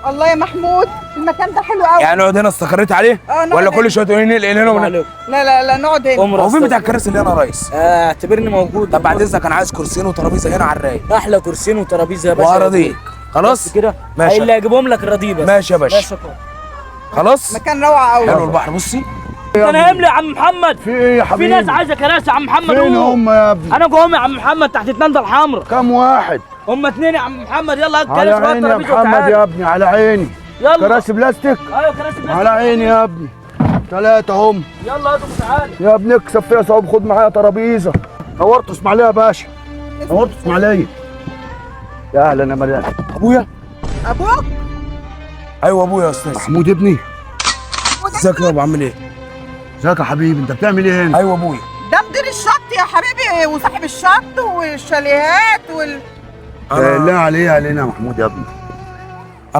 الله يا محمود، المكان ده حلو قوي. يعني نقعد هنا؟ استقريت عليه؟ اه نقعد ولا هنا. كل شوية تقولي ننقل هنا وهنا؟ لا لا لا، نقعد هنا. هو فين بتاع الكراسي اللي هنا يا ريس؟ اعتبرني موجود. طب بعد اذنك انا عايز كرسيين وترابيزه هنا على الرايق. احلى كرسيين وترابيزه يا باشا. وأراضيك. خلاص كده ماشي. اللي هجيبهم لك الرضيب بس. ماشي يا باشا. ماشي يا كوكو. خلاص مكان روعه قوي. حلو البحر. بصي انا هملي يا عم محمد. في ايه يا في حبيبي؟ ناس عايزه كراسي يا عم محمد. فين قوم. هم يا ابني؟ انا جواهم يا عم محمد تحت التندة الحمراء. كم واحد؟ هم اتنين يا عم محمد. يلا هات على كراسي وهات عيني يا ترابيزة محمد وتعالى. يا ابني، على عيني. يلا. كراسي بلاستيك؟ ايوه كراسي بلاستيك. على عيني يا ابني. ثلاثة هم. يلا هاتهم وتعالى. يا ابني اكسب فيها صعوب، خد معايا ترابيزة. نورتوا اسماعيلية يا باشا، نورتوا اسماعيلية. يا اهلا يا مريم. ابويا. ابوك؟ ايوه ابويا يا استاذ. محمود ابني. ازيك يابا، عامل ايه؟ ازيك يا حبيبي، انت بتعمل ايه هنا؟ ايوه ابويا. ده مدير الشط يا حبيبي، وصاحب الشط والشاليهات وال لا عليه علينا يا محمود يا ابني.